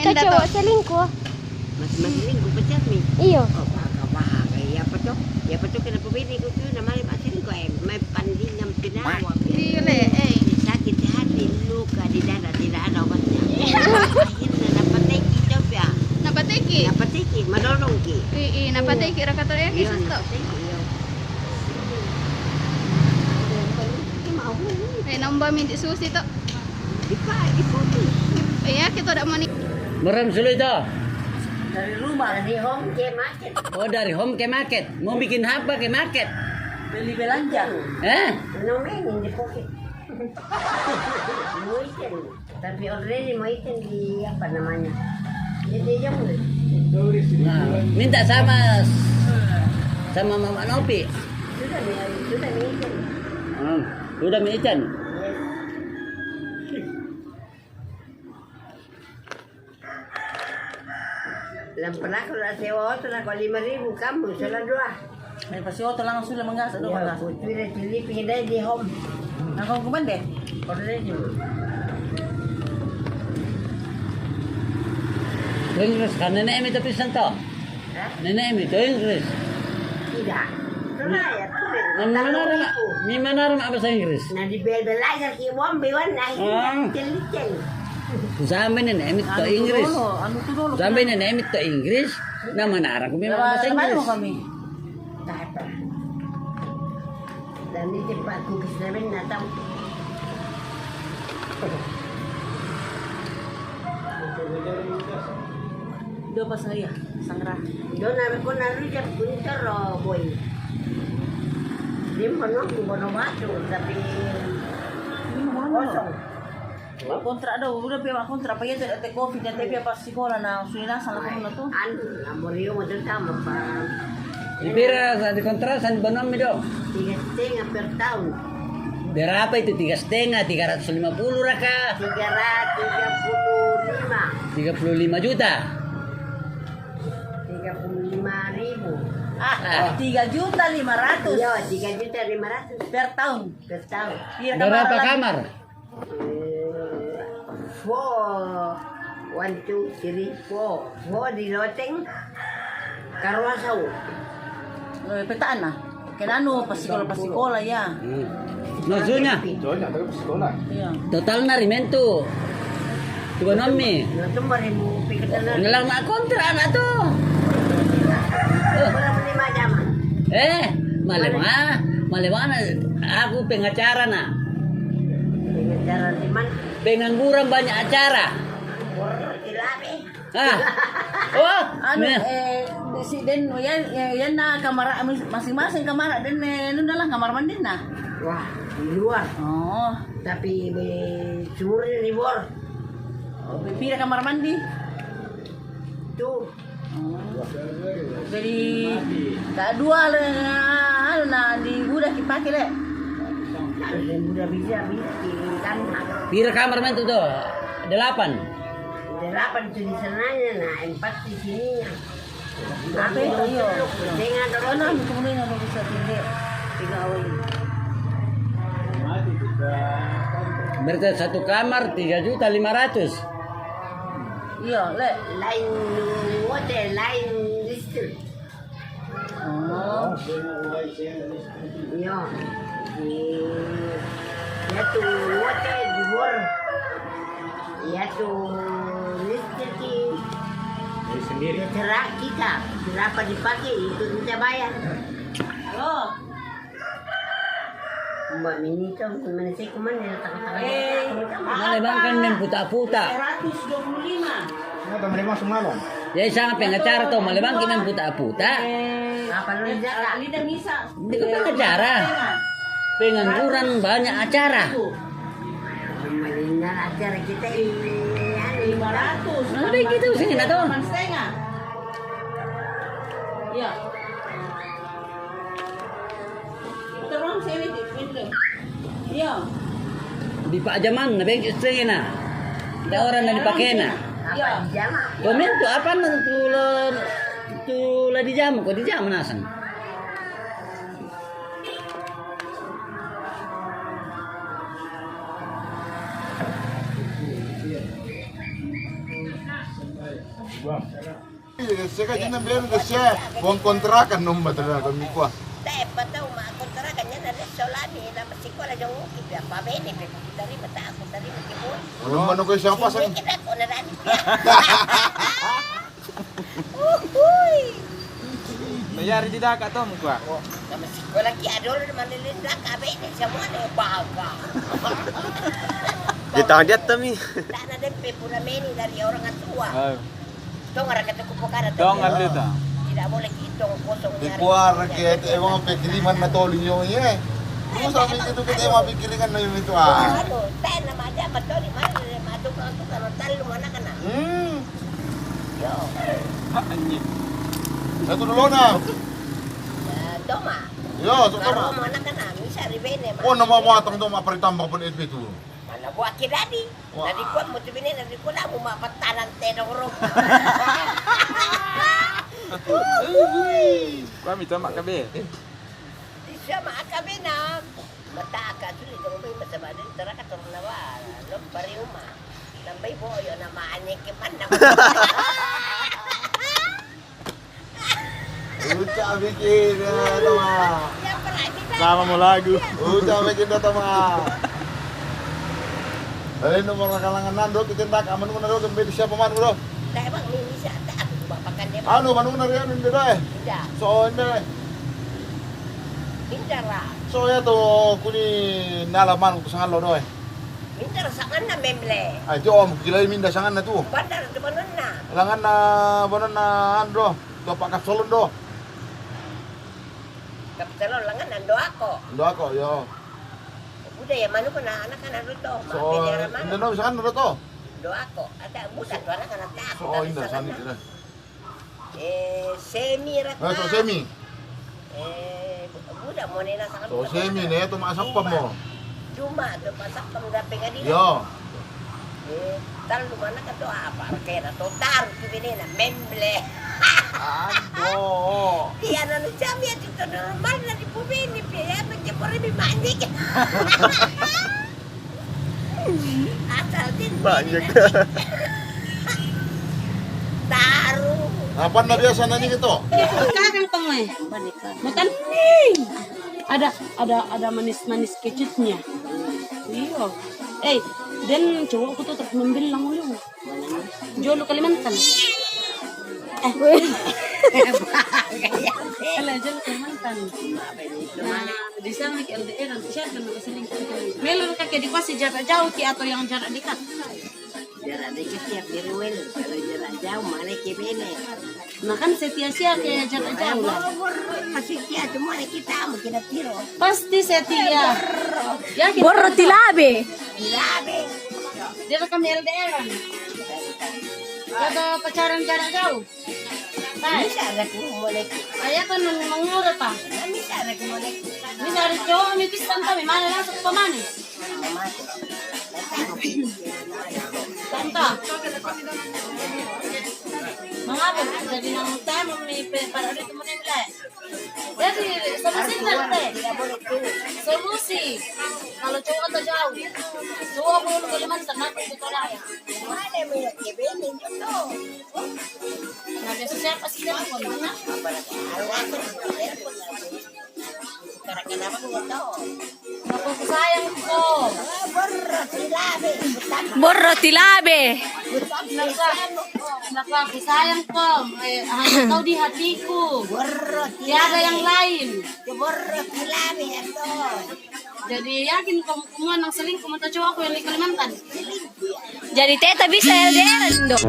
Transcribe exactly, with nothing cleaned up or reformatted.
Cowok selingkuh. Mas, mas selingkuh, pacar mi? Iyo. Oh, baga, baga. Ya, apa tu? Ya, apa tu, kenapa bini ku tu nama mak selingkuh, eh? Mai pandingan pinawa. Iya, le, eh. Sakit hati, luka di dada, tidak ada obatnya. Akhirnya napateki, coba. Napateki? Napateki, madorong ki. Ih, ih, napateki, raka tu ya, iya, kisus tu. Napateki, iya. Eh, nambah minta susi tu. Iya, kita udah mau ni. Meram sulu itu. Dari rumah. Dari home ke market. Oh, dari home ke market. Mau bikin apa ke market? Beli belanja. Eh? Nomen di pocket. Mau ikan. Tapi already mau ikan di apa namanya? Di Dejong. Nah, minta sama sama Mama Nopi. Sudah mi, sudah mi ikan. Hmm, sudah mi ikan. Lam pernah kalau sewa oto na ko lima ribu, kamu salah dua. Eh, pasi oto langsung sudah manggasak do. Iya, panggasak. Kutu ida cili pindah di home. Nah, kau kuman deh. Kau deh dulu. Terus kan nenek mi tapi santo. Hah? Nenek mi tu Inggris. Tidak. Itulah ya, tu. Mana, mana, mana, mi mana, mana bahasa Inggris? Nah, di bel-bel aja ki wong bewan, nah, ini. Ah. Cili-cili. Sampai nenek mi tu Inggris. Anu tu dulu, anu tu dulu. Sampai nenek mi tu Inggris. Nama narang ku memang bahasa Inggris. Kami. Tak apa. Dan ini cepat ku kesemen, nak tahu. Do pasang iya, sangra. Do na ko na ruja punter, boy. Dia mau nunggu, mau batu, tapi kosong. Mak kontrak do, udah pe mak kontrak, apa iya, te, te covid, te pe apa sekolah, na, sudah na, salah kamu na tu. Anu, amor yo mau terutama, Pak. Di pira sa di kontra sa di bonom mi do? Tiga setengah per tahun. Berapa itu tiga setengah? Tiga ratus lima puluh raka? Tiga ratus tiga puluh lima. Tiga puluh lima juta? Tiga puluh lima ribu. Ah, tiga juta lima ratus. Iya, tiga juta lima ratus. Per tahun? Per tahun. Iya, berapa kamar? Kamar? Eh, four. One, two, three, four. Four di loteng. Karuasau. Eh, petaan na. Kenanu, pasikola, pasikola, ya. Hmm. Maksudnya? Soalnya, tapi sekolah. Iya. Total na rimentu. Coba nomi. Nah, tu baru mau pikir tenang. Ngelang mak kontra anak tu. Berapa lima jam? Eh, malema, malema na aku pengacara na. Pengacara di mana? Pengangguran banyak acara. Ah. Oh, anu, eh, si den, ya, ya, ya na kamar, masing-masing kamar, den, eh, anu dalam kamar mandi na. Wah, di luar. Oh. Tapi be, sumur di luar. Oh, be, pira kamar mandi? Tu. Oh. Jadi, tak dua le, anu, na di budak dipake le. Kalau di budak bisa, bisa, kan. Pira kamar mandi tu? Delapan. Delapan tu di sananya, na, empat di sininya. Apa itu? Iya. Dengan. Mana kemudian yang bisa tinggi? Tiga awal. Berarti satu kamar tiga juta lima ratus. Iya, le. Lain hotel, lain listrik. Oh. Iya. Di, ya tu, hotel di luar. Ya tu, listrik di. Jadi sendiri. Ya, terserah kita. Berapa dipakai, itu kita bayar. Halo. Mbak Mini tu, mana saya kemana, datang-datang. Eh, malebang kan main puta-puta. Seratus dua puluh lima. Kenapa malebang semalam? Jadi sangat pengacara tu, malebang kan main puta-puta. Eh, apa lu, eh, Jaka? Ini dah bisa. Dia kan pengacara. Pengangguran banyak acara. Malebang acara kita ini, anu, lima ratus. Mana baik kita sini, dah tahu. Delapan setengah. Ya. Terus sini, di pintu. Iya. Di Pak Jaman, na bengki stay na. Ada orang na dipake na. Iya. Komen tu apa na tu la, tu la di Jaman, ko di Jaman asan. Iya, saya kan jenang bilang ke saya, uang kontrakan nomor ternyata kami kuah. Te, patau ma kontrakan niya na rin sa Olani, na masikola dyan, okay, piya, pabene, piya, kita rin, mata ako, kita rin, kita rin. Ano man ako yung siya pasang? Sige, kita ko na rin. Uhuy! Mayari di daka to, mukha. Na masikola ki, adol na manilin daka, bene, siya mo, ano, baga. Kita ang diat kami. Tana din, pe, pura meni dari orang tua. Oh. Tong ara kata ko pokara tong. Tong ara dito. Tidak boleh itong kosong. Di kuar ke te mga pagkiriman na tol inyo, eh. Ano sabi ko, kita yung mga pagkiringan na yun ito, ah. Ano, tayo na madya, matoli, mali, matukang-tukang, talo, mana ka na. Hmm. Yo. Anjing. Satu dulu na. Ya, toma. Yo, so toma. Mana ka na, misa ribene. Oh, nama mo atang toma, paritambak pun S P two. Mana buat kita di? Wah. Nadi kuat mo tubine, nadi kuat mo mapatanan tenong ro. Kuha mi tama kabe. Di siya maakabe na. Mataka, suli, tong may masama din, tara ka, tong nawa. Lom, pariuma. Nambay boyo na maanyik man na. Uca bikin, ya, tama. Sama mo lagu. Uca bikin, ya, tama. Eh, nomor kalangan nando, kita ndak aman mo na do, kembali siapa man mo do? Dai bang, mi, mi siya, ta, aku bapakan dia. Ano, man mo na riyan, hindi da eh. Hindi. So, hindi. Hindi ra. So, ya to, kuni nalaman ko sa ngalo do eh. Minda ra sangan na memble. Ay, ti om, gila minda sangan na tu. Bandar di banon na. Langan na, banon na, ano do? Do pa kapsulon do. Kapsulon langan na do ako. Do ako, yo. Buda ya manu ko na anak kan anu to. So, inda no, sangan na do to. Do ako. Ada buda to anak kan ta. So, inda sangan na. Eh, semi ra. Ah, so semi. Eh, bu-, buda mo nila sa. So semi na ito, maasapam mo. Duma, do pasapam da pengadilan. Yo. Eh, tal lumana ka to apa? Kaya na to, tar, kibini na, memble. Ado. Iya na no semi, ito normal na di pumini, piya, magkipuri, bimandik. Asal din. Banyak. Taruh. Apa na biasa na ni ito? Kakang tong eh. Makan. Ada, ada, ada manis-manis kecutnya. Iya. Eh, dan cowokku tuh terus membilang lu. Jolo Kalimantan. Eh. Alah, Jolo Kalimantan. Nah, di sana ke L D R, nanti siapa yang mau selingkuh? Melo kake di pasi jarak jauh ki atau yang jarak dekat? Jarak dekat ya, Birwel. Kalau jarak jauh, mana ke bene? Nah, kan setia sia ke jarak jauh lah. Bor, bor, setia semua kita mau kita tiro. Pasti setia. Ya, kita Borro tilabe. Tilabe. Dia rekam L D R. Kata pacaran jarak jauh. Bisa ada ku mulai. Ayah kan mengurut, Pak. Bisa ada ku mulai. Ini dari cowok, ini pisang kami, mana langsung ke mana? Tanta. Mengapa? Jadi nang tamu mi pe-, pada hari itu mulai mulai. Jadi solusi nanti. Solusi. Kalau cowok atau jauh. Cowok mau ke lima, tenang, itu tolak. Mana yang punya kebelin itu? Nah, biasa siapa sih telepon? Mana? Gara-gara apa gua tahu? Naku, sayang ko. Borro tilabe. Borro tilabe. Naku, naku, sayang ko. Eh, hanya kau di hatiku. Borro tilabe. Tiada yang lain. Borro tilabe itu. Jadi yakin kamu semua nang selingkuh, mata cowok aku yang di Kalimantan. Jadi teta bisa L D R, Indo.